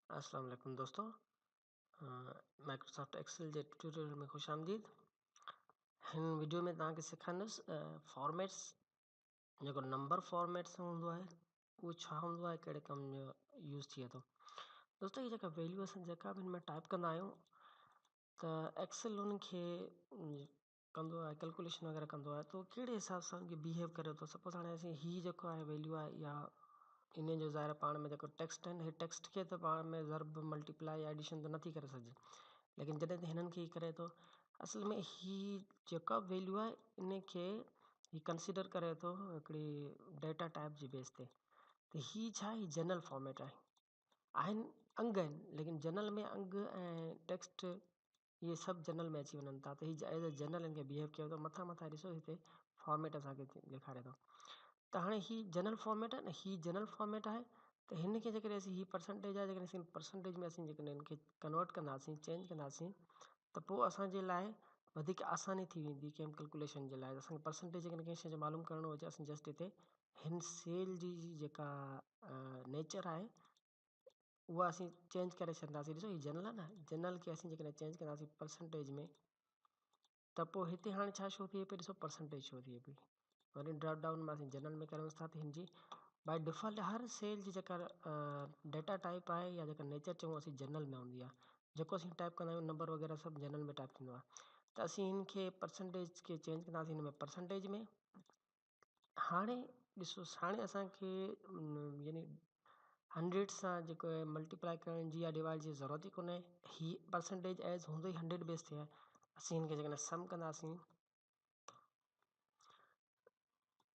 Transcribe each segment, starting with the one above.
अस्सलाम वालेकुम दोस्तों, माइक्रोसॉफ्ट एक्सेल जे ट्यूटोरियल में खुश आमदीद। हिन वीडियो में तव्हांखे सेखारींदुसि फॉर्मेट्स, जेको नंबर फॉर्मेट्स हूंदो आहे उहो छा हूंदो आहे, कहिड़े कम जो यूज़ थिए थो। दोस्तों, हीअ जेका वैल्यू असां जेका बि हिन में टाइप कंदा आहियूं त एक्सेल उनखे कंदो आहे, कैलकुलेशन वग़ैरह कंदो आहे, त कहिड़े हिसाब सां उनखे बिहेव करे थो। सपोज़ हाणे असीं हीअ जेको आहे वैल्यू आहे या इन जो ज़ाहिर पाण में जेको टेक्स्ट आहे, हे टेक्स्ट खे त पाण में ज़रब मल्टीप्लाई या एडिशन त नथी करे सघिजे, लेकिन जॾहिं त हिननि खे करे थो, असल में हीअ जेका बि वैल्यू आहे इनखे हीअ कंसिडर करे थो हिकिड़ी डेटा टाइप जी बेस ते। त हीअ छा आहे, जनरल फॉर्मेट आहे। आहिनि अंग आहिनि, लेकिन जनरल में अंग ऐं टेक्स्ट इहे सभु जनरल में अची वञनि था। त हीअ एज अ जनरल हिनखे बिहेव कयो थो। मथां मथां ॾिसो हिते फॉर्मेट असांखे ॾेखारे थो। त हाणे हीअ जनरल फॉर्मेट आहे न, हीअ जनरल फॉर्मेट आहे त हिनखे जेकॾहिं असीं हीअ परसेंटेज आहे, जेकॾहिं असीं परसेंटेज में असीं जेकॾहिं हिनखे कन्वर्ट कंदासीं, चेंज कंदासीं, त पोइ असांजे लाइ वधीक आसानी थी वेंदी कंहिं बि कैलकुलेशन जे लाइ। असांखे परसेंटेज जेकॾहिं कंहिं शइ जो मालूम करिणो हुजे, असीं जस्ट हिते हिन सेल जी जेका नेचर आहे उहा असीं चेंज करे छॾींदासीं। ॾिसो हीअ जनरल आहे न, जनरल खे असीं जेकॾहिं चेंज कंदासीं परसेंटेज में, त पोइ हिते हाणे छा शो थिए पई, ॾिसो परसेंटेज शो थिए पई। वरी ड्रॉप डाउन मां असीं जनरल में करूंसि था त हिन जी बाय डिफ़ॉल्ट हर सेल जी जेका डेटा टाइप आहे या जेका नेचर चऊं असीं जनरल में हूंदी आहे। जेको असीं टाइप कंदा आहियूं नंबर वग़ैरह सभु जनरल में टाइप थींदो आहे। त असीं हिनखे परसेंटेज खे चेंज कंदासीं हिन में परसेंटेज में। हाणे ॾिसो, हाणे असांखे यानी 100 सां जेको आहे मल्टीप्लाई करण जी या डिवाइड जी ज़रूरत ई कोन्हे। हीअ परसेंटेज एज हूंदो ई 100 बेस ते आहे। असीं हिनखे जेकॾहिं सम कंदासीं,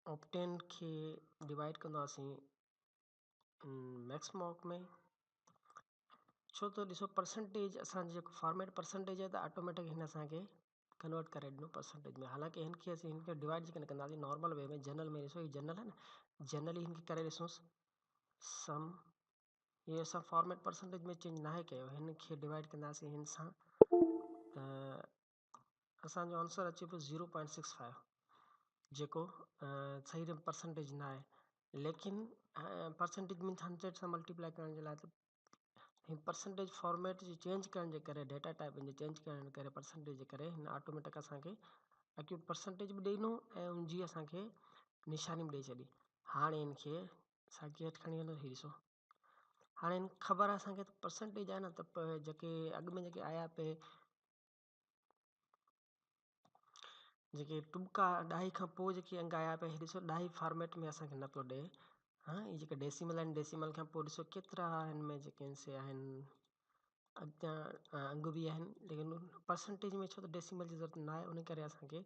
ऑप्टेन खे डिवाइड कंदासीं मैक्स मॉक में, छो त ॾिसो परसेंटेज असांजो जेको फॉर्मेट परसेंटेज आहे त ऑटोमेटिक हिन असांखे कन्वर्ट करे ॾिनो परसेंटेज में। हालांकि हिनखे असीं हिनखे डिवाइड जेकॾहिं कंदासीं नॉर्मल वे में, जनरल में ॾिसो हीअ जनरल आहे न, जनरली हिनखे करे ॾिसूंसि सम, इहो असां फॉर्मेट परसेंटेज में चेंज नाहे कयो, हिनखे डिवाइड कंदासीं हिन सां त असांजो आंसर अचे पियो 0.65, जेको सही परसेंटेज न आहे, लेकिन परसेंटेज मीन्स 100 सां मल्टीप्लाई करण जे लाइ त हिन परसेंटेज फॉर्मेट जी चेंज करण जे करे, डेटा टाइप जे चेंज करण जे करे, परसेंटेज जे करे हिन ऑटोमेटिक असांखे एक्यूरेट परसेंटेज बि ॾेई ॾिनो ऐं उनजी असांखे निशानी बि ॾेई छॾी। हाणे हिनखे साॻी हेठि खणी हलो, हीअ ॾिसो हाणे हिन ख़बर आहे असांखे त परसेंटेज आहे न, त जेके अॻु में जेके आया पे जेके टुबका ॾहाई खां पोइ जेके अंग आया पिया, हे ॾिसो ॾहाई फॉर्मेट में असांखे न पियो ॾिए। हा, इहे जेके डेसिमल आहिनि, डेसिमल खां पोइ ॾिसो केतिरा हिन में जेके आहिनि से आहिनि, अॻियां अंग बि आहिनि, लेकिन परसेंटेज में छो त डेसिमल जी ज़रूरत न आहे, उन करे असांखे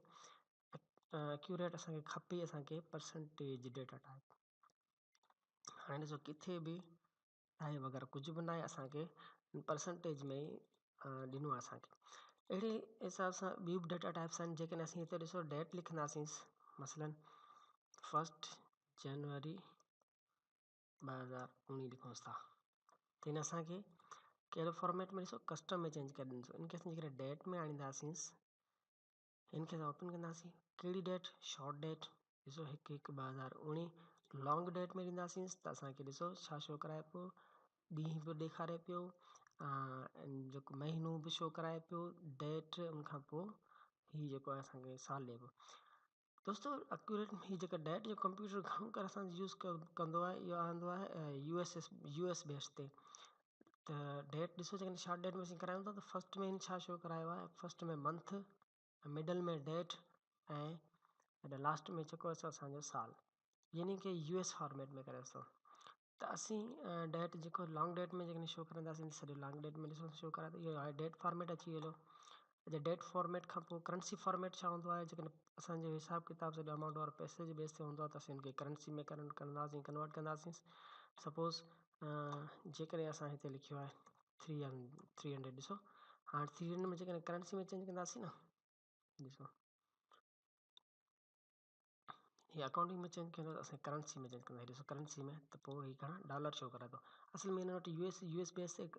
एक्यूरेट असांखे खपे असांखे परसेंटेज डेटा टाइप। हाणे ॾिसो किथे बि ॾहाई वग़ैरह कुझु बि न आहे, असांखे परसेंटेज में ई ॾिनो आहे असांखे। अहिड़े हिसाब सां ॿियूं बि डेटा टाइप्स आहिनि। जेकॾहिं असीं हिते ॾिसो डेट लिखंदासीं, मसलन 1 जनवरी 2019 लिखूंसि था, त हिन असांखे कहिड़ो फॉर्मेट में ॾिसो कस्टम में चेंज करे ॾिनो। इनखे असीं जेकॾहिं डेट में आणींदासीं, हिनखे असां ओपन कंदासीं, कहिड़ी डेट, शॉर्ट डेट ॾिसो 1/1/2019, लॉन्ग डेट में ॾींदासीं त असांखे ॾिसो छा शो कराए पियो, ॾींहुं बि ॾेखारे पियो, जेको महीनो बि शो कराए पियो, डेट, उनखां पोइ हीअ जेको आहे असांखे साल ॾिए पियो। दोस्तो एक्यूरेट हीअ जेका डेट जो कंप्यूटर घणो करे असां यूज़ कंदो आहे, इहो आंदो आहे यू एस बेस ते। त डेट ॾिसो जेकॾहिं शॉर्ट डेट में असीं करायूं था त फर्स्ट में हिन छा शो करायो आहे, फर्स्ट में मंथ, मिडल में डेट ऐं लास्ट में जेको आहे असांजो साल, यानी की यू एस फॉर्मेट में करे थो। त असीं डेट जेको लॉन्ग डेट में जेकॾहिं शो करंदासीं सॼो लॉन्ग डेट में ॾिसो शो कराए थो, इहो हाणे डेट फॉर्मेट अची वेंदो। अच्छा, डेट फॉर्मेट खां पोइ करेंसी फॉर्मेट छा हूंदो आहे, जेकॾहिं असांजो हिसाब किताब सॼो अमाउंट वारो पैसे जे बेस ते हूंदो आहे त असीं हुनखे करेंसी में कंदासीं, कन्वर्ट कंदासीं। सपोज़ जेकॾहिं असां हिते लिखियो आहे 300, ॾिसो हाणे 300 में जेकॾहिं करेंसी में चेंज कंदासीं न, ॾिसो हीअ अकाउंटिंग में चेंज कयो असां करेंसी में चेंज कंदासीं, ॾिसो करेंसी में त पोइ हीअ घणा डॉलर शो कराए थो। असल में हिन वटि यू एस बेस ते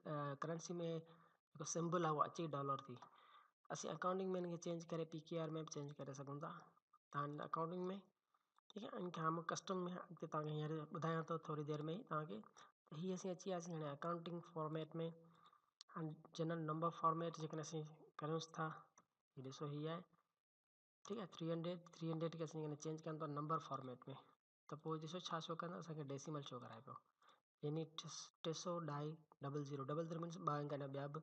करेंसी में जेको सिंबल आहे उहो अचे डॉलर थी। असीं अकाउंटिंग में हिनखे चेंज करे पी के are में बि चेंज करे सघूं था। तव्हां अकाउंटिंग में, ठीकु आहे, इनखे मां कस्टम में अॻिते तव्हांखे हींअर ॿुधायां थो थोरी देरि में ई तव्हांखे। ته هي اسين اچي وياسين هاڻي اڪائونٽنگ فارميٽ ۾. هاڻي جنرل نمبر فارميٽ جيڪڏهن اسين ڪريونس ٿا، هي ڏسو هي آهي، ٺيڪ آهي، 300، 300 کي اسين جيڪڏهن چينج ڪيون ٿا نمبر فارميٽ ۾ ته پوءِ ڏسو ڇا شو ڪندو اسان کي، ڊيسيمل شو ڪرائي پيو، يعني ٽي سؤ ڏهائي double zero, double zero means ٻه انگ اڃا ٻيا به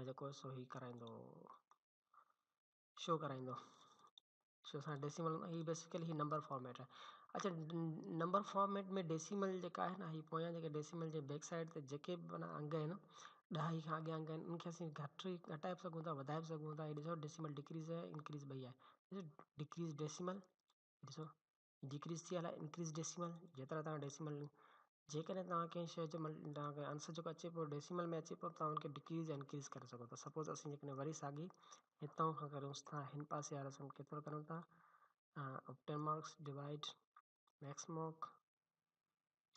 جيڪو سو هي ڪرائيندو، شو ڪرائيندو. سو اسان ڊيسيمل هي بيسيڪلي هي نمبر فارميٽ آهي. اڇا، نمبر فارميٽ ۾ ڊيسيمل جيڪا آهي نه، هي پويان جيڪي ڊيسيمل جي بيڪ سائيڊ تي جيڪي به معنيٰ انگ آهن، ڏهائي کان اڳيان انگ آهن، ان کي اسين گهٽ گهٽائي به سگهون ٿا، وڌائي به سگهون ٿا. هي ڏسو ڊيسيمل ڊڪريز آهي، انڪريز ٻئي آهي. ڏسو ڊڪريز ڊيسيمل، ڏسو ڊڪريز ٿي آهي، انڪريز ڊيسيمل. جيترا توهان ڊيسيمل، جيڪڏهن توهان ڪنهن شيءِ جو توهان کي آنسر جيڪو اچي پيو ڊيسيمل ۾ اچي پيو، توهان ان کي ڊڪريز يا انڪريز ڪري سگهو ٿا. سپوز اسين جيڪڏهن وري ساڳي هتان کان ڪريونس ٿا، هن پاسي وارا اسان ڪيترو ڪريون ٿا، آبٽين مارڪس ڊوائيڊ ميڪس مارڪ،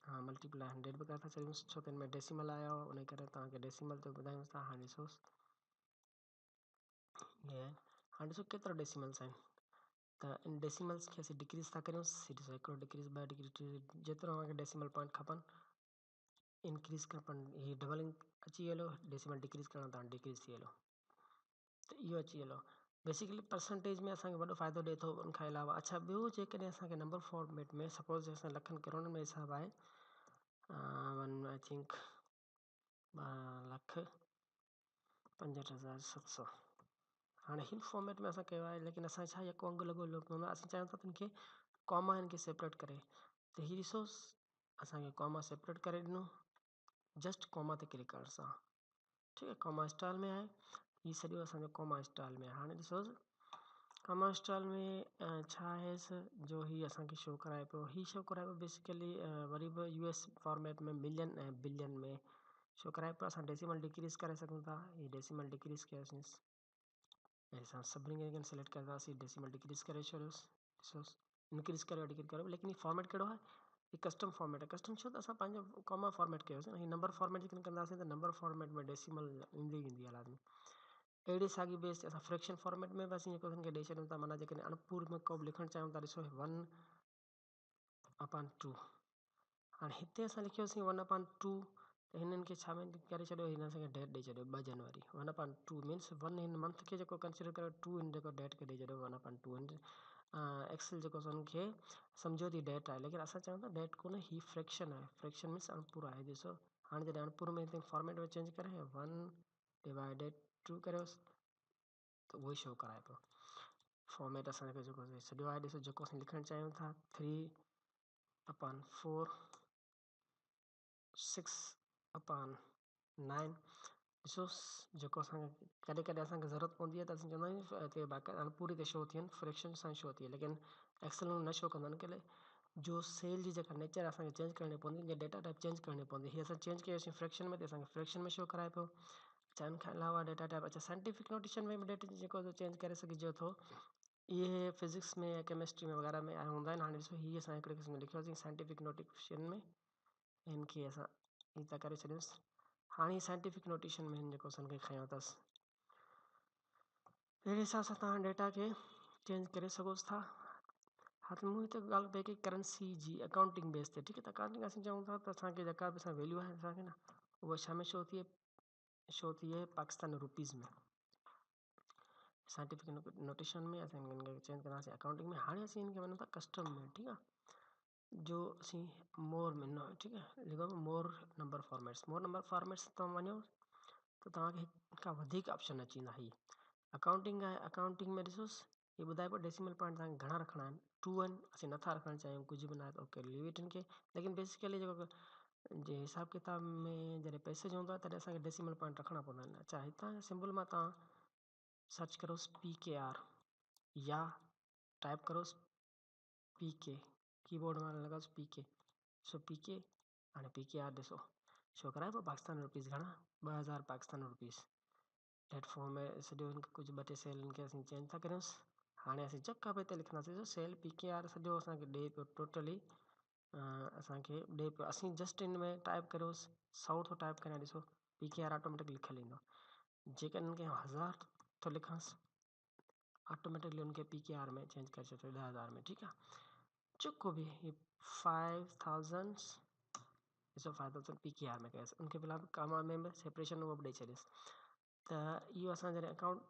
ها ملٽيپلائي 100 به ڪري ٿا ڇڏيونس، ڇو ته هن ۾ ڊيسيمل آيو آهي، ان ڪري توهان کي ڊيسيمل تي ٻڌايونس ٿا. هاڻي ڏسوس، هاڻي ڏسو ڪيترا ڊيسيملس آهن، ته ان ڊيسيملس کي اسين ڊڪريز ٿا ڪريون. ڏسو هڪڙو ڊڪريز، ٻه ڊڪريز، ٽي، جيترو اوهان کي ڊيسيمل پوائنٽ کپن انڪريز کپن. هي ڊبل اچي ويو، ڊيسيمل ڊڪريز ڪرڻ تان ڊڪريز ٿي ويو، ته اهو اچي ويو. بيسيڪلي پرسنٽيج ۾ اسان کي وڏو فائدو ڏئي ٿو ان کان علاوه. اڇا، ٻيو جيڪڏهن اسان کي نمبر فارميٽ ۾ سپوز اسان لکن ڪروڙن ۾ حساب آهي، ون I think ٻارهن لک پنجهٺ هزار ست سؤ، هاڻي هن فارميٽ ۾ اسان ڪيو آهي، ليڪن اسان ڇا يڪو انگ لڳو پوندو آهي، اسين چاهيون ٿا ته هن کي ڪاما هن کي سيپريٽ ڪري، ته هي ڏسو اسان کي ڪاما سيپريٽ ڪري ڏنو جسٽ ڪاما تي ڪلڪ ڪرڻ سان. ٺيڪ آهي، ڪاما اسٽائل ۾ آهي هي سڄو اسان جو ڪاما اسٽائل ۾ آهي. هاڻي ڏسو ڪاما اسٽائل ۾ ڇا آهي جو هي اسان کي شو ڪرائي پيو، هي شو ڪرائي پيو بيسيڪلي وري به U S format ۾ million ۽ billion ۾ show ڪرائي پيو. اسان ڊيسيمل ڊڪريز ڪري سگهون ٿا، هي ڊيسيمل ڊڪريز ڪيوسين، ۽ اسان سڀني کي سليڪٽ ڪنداسين، ڊيسيمل ڊڪريز ڪري ڇڏيوس، ڏسوس انڪريز ڪريو ڊڪريز ڪريو، ليڪن هي فارميٽ ڪهڙو آهي؟ هي ڪسٽم فارميٽ آهي. ڪسٽم ڇو ته اسان پنهنجو ڪاما فارميٽ ڪيوسين. هي نمبر فارميٽ جيڪڏهن ڪنداسين ته نمبر فارميٽ ۾ ڊيسيمل ايندي ايندي آهي لازمي. اهڙي ساڳي بيس تي اسان فريڪشن فارميٽ ۾ به اسين جيڪو هن کي ڏئي ڇڏيون ٿا، معنيٰ جيڪڏهن اڻپور ۾ ڪو به لکڻ چاهيون ٿا، ڏسو ون اپان ٽو، هاڻي هتي اسان لکيوسين ون اپان ٽو، ته هنن کي ڇا ۾ ڪري ڇڏيو، هن اسان کي ڊيٽ ڏئي ڇڏيو 2 جنوري. One upon two minus one هن منٿ کي جيڪو ڪنسيڊر ڪريو، ٽو هن جيڪو ڊيٽ کي ڏئي ڇڏيو ون اپان ٽو. هن ايڪسل جيڪو هن کي سمجهيو ٿي ڊيٽ آهي، ليڪن اسان چئون ٿا ڊيٽ ڪونهي، هي فريڪشن آهي، فريڪشن مينس اڻپور آهي. ڏسو هاڻي جڏهن اڻپور ۾ هتي فارميٽ ۾ چينج ڪري ون ڊوائيڊيڊ ٽو ڪريوس ته اهو ئي شو ڪرائي پيو. فارميٽ اسان کي جيڪو سڄو آهي، ڏسو جيڪو اسين لکڻ چاهيون ٿا ٿري اپان فور سڪس اپان نائن، ڏسو جيڪو اسان کي ڪڏهن ڪڏهن اسان کي ضرورت پوندي آهي ته اسين چوندا آهيون هتي باقاعده اڻپوري تي شو ٿين، فريڪشن سان شو ٿئي، ليڪن ايڪسل ۾ نه شو ڪندا آهن، ڪنهن جو سيل جي جيڪا نيچر آهي اسان کي چينج ڪرڻي پوندي، جي ڊيٽا ٽائپ چينج ڪرڻي پوندي. هي اسان چينج ڪيوسين فريڪشن ۾ ته اسان کي فريڪشن ۾ شو ڪرائي پيو. اڇا، ان کان علاوه ڊيٽا ٽائپ، اڇا سائنٽيفڪ نوٽيشن ۾ به ڊيٽا جيڪو چينج ڪري سگهجي ٿو، اهي فزڪس ۾ يا ڪيمسٽري ۾ وغيره ۾ هوندا آهن. هاڻي ڏسو هي اسان هڪڙي قسم جو لکيوسين سائنٽيفڪ نوٽيشن ۾، هن کي اسان ائين ٿا ڪري ڇڏيونس. هاڻي هي سائنٽيفڪ نوٽيشن ۾ هن جيڪو اسان کي کنيو اٿس، اهڙي حساب سان توهان ڊيٽا کي چينج ڪري سگهو ٿا. ها ته مون هتي ڳالهه پئي ڪئي ڪرنسي جي اڪائونٽنگ بيس تي، ٺيڪ آهي. ته اڪائونٽنگ اسين چئون ٿا ته اسان کي جيڪا به اسان ويليو آهي اسان کي نه اها ڇا ۾ شو ٿئي، شو ٿئي پاڪستاني روپيز ۾. سائنٽيفڪ نوٽيشن ۾ اسان هن کي چينج ڪنداسين اڪائونٽنگ ۾. هاڻي اسين هن کي وڃون ٿا ڪسٽم ۾، ٺيڪ آهي، جو اسين مور ۾ نه، ٺيڪ آهي، لکو more number formats. More number formats توهان وڃو ته توهان کي هن کان وڌيڪ آپشن اچي ويندا. هي اڪائونٽنگ آهي، اڪائونٽنگ ۾ ڏسوس هي ٻڌائي پيو ڊيسيمل پوائنٽ توهان کي گهڻا رکڻا آهن، 2 آهن، اسين نٿا رکڻ چاهيون، ڪجهه به نه آهي ته اوڪي ليو it هن کي. ليڪن بيسيڪلي جيڪو جي حساب ڪتاب ۾ جڏهن پئسي جو هوندو آهي تڏهن اسان کي ڊيسيمل پوائنٽ رکڻا پوندا آهن. اڇا، هتان سمبل مان توهان سرچ ڪروس پي ڪي آر يا ٽائپ ڪروس پي ڪي، ڪي بورڊ مان لڳاوس P K, so P K, هاڻي پي ڪي آر ڏسو شو ڪرائي پيو پاڪستان روپيز گهڻا، 2000 پاڪستان روپيز. ڊيٽ فارم ۾ سڄو هن کي ڪجهه ٻه ٽي سيل هن کي اسين چينج ٿا ڪريونس. هاڻي اسين جيڪا به هتي لکنداسين سيل پي ڪي آر سڄو اسان کي ڏئي پيو، ٽوٽلي اسان کي ڏئي پيو. اسين جسٽ هن ۾ ٽائپ ڪريوس 100 ٿو ٽائپ ڪريان، ڏسو پي ڪي آر آٽوميٽڪ لکيل ايندو. جيڪڏهن هن کي 1000 ٿو لکانس، آٽوميٽڪلي هن کي پي ڪي آر ۾ چينج ڪري ڇڏيو 10000 ۾، ٺيڪ آهي. جيڪو به هي 5000 ڏسو 5000 PKR ۾ ڪيس ان کي في الحال ڪاما ۾ به سيپريشن اهو به ڏئي ڇڏيس. ته اهو اسان جڏهن اڪائونٽ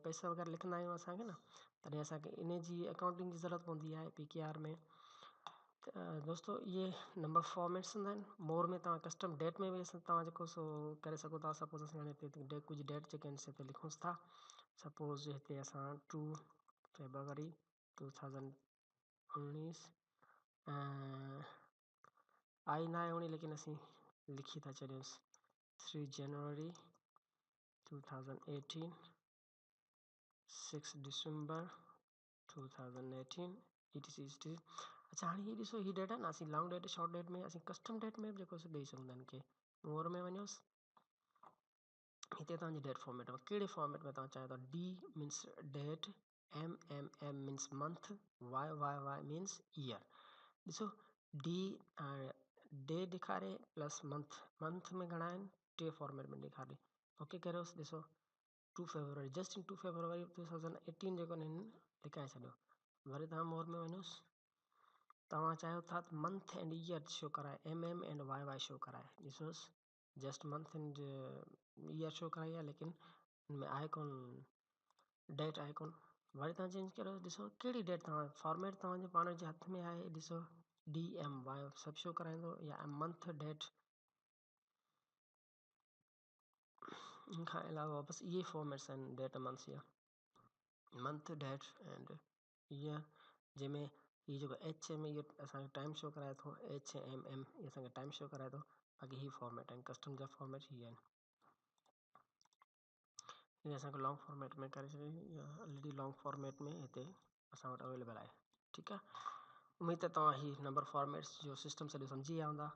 پئسا وغيره لکندا آهيون اسان کي نه، تڏهن اسان کي ان جي اڪائونٽنگ جي ضرورت پوندي آهي PKR ۾. ته دوستو اهي نمبر فارميٽس هوندا آهن. مور ۾ توهان ڪسٽم ڊيٽ ۾ به توهان جيڪو سو ڪري سگهو ٿا. سپوز اسان هاڻي هتي ڪجهه ڊيٽ جيڪي آهن هتي لکون ٿا. سپوز هتي اسان 2 فيبروري 2019 آئي نه آهي 19، ليڪن اسين لکي ٿا ڇڏيونس 3 جنوري 2018، 6 ڊسمبر 2018 etc etc. اڇا، هاڻي هي ڏسو، هي ڊيٽ آهي نه، اسين لانگ ڊيٽ شارٽ ڊيٽ ۾ اسين ڪسٽم ڊيٽ ۾ به جيڪو سو ڏيئي سگهون ٿا. هن کي مور ۾ وڃوس، هتي توهان جي ڊيٽ فارميٽ ۾ ڪهڙي فارميٽ ۾ توهان چاهيو ٿا. D means date, M M M means month, Y Y Y means year. ڏسو، ڊي ڊي ڏيکاري پلس منٿ، منٿ ۾ گهڻا آهن، ٽي فارميٽ ۾ ڏيکاري. اوڪي ڪريوس، ڏسو 2 فيبروري، جسٽ ان 2 فيبروري 2018 جيڪو هن لکائي ڇڏيو. وري توهان مور ۾ وڃوس، توهان چاهيو ٿا ته منٿ اينڊ ايئر شو ڪرائي، M M and Y Y show ڪرائي. ڏسوس، just month and year show ڪرائي آهي، ليڪن هن ۾ آهي ڪونه، ڊيٽ آهي ڪونه. وري توهان چينج ڪريو، ڏسو ڪهڙي ڊيٽ توهان فارميٽ توهان جي پاڻ جي هٿ ۾ آهي. ڏسو، ڊي ايم وائي سڀ شو ڪرائيندو يا منٿ ڊيٽ. ان کان علاوه بس اهي فارميٽس آهن، ڊيٽ منٿ جا، منٿ ڊيٽ اينڊ ايئر، جنهن ۾ هي جيڪو ايڇ ايم اهو اسان کي ٽائيم شو ڪرائي ٿو، ايڇ ايم ايم اهي اسان کي ٽائيم شو ڪرائي ٿو. باقي هي فارميٽ آهن، ڪسٽم جا فارميٽ هي آهن. هي اسان کي لانگ فارميٽ ۾ ڪري ڇڏيو، آلريڊي لانگ فارميٽ ۾ هتي اسان وٽ اويليبل آهي. ٺيڪ آهي، اميد ته توهان هي نمبر فارميٽس جو سسٽم سڄو سمجهي ويا هوندا.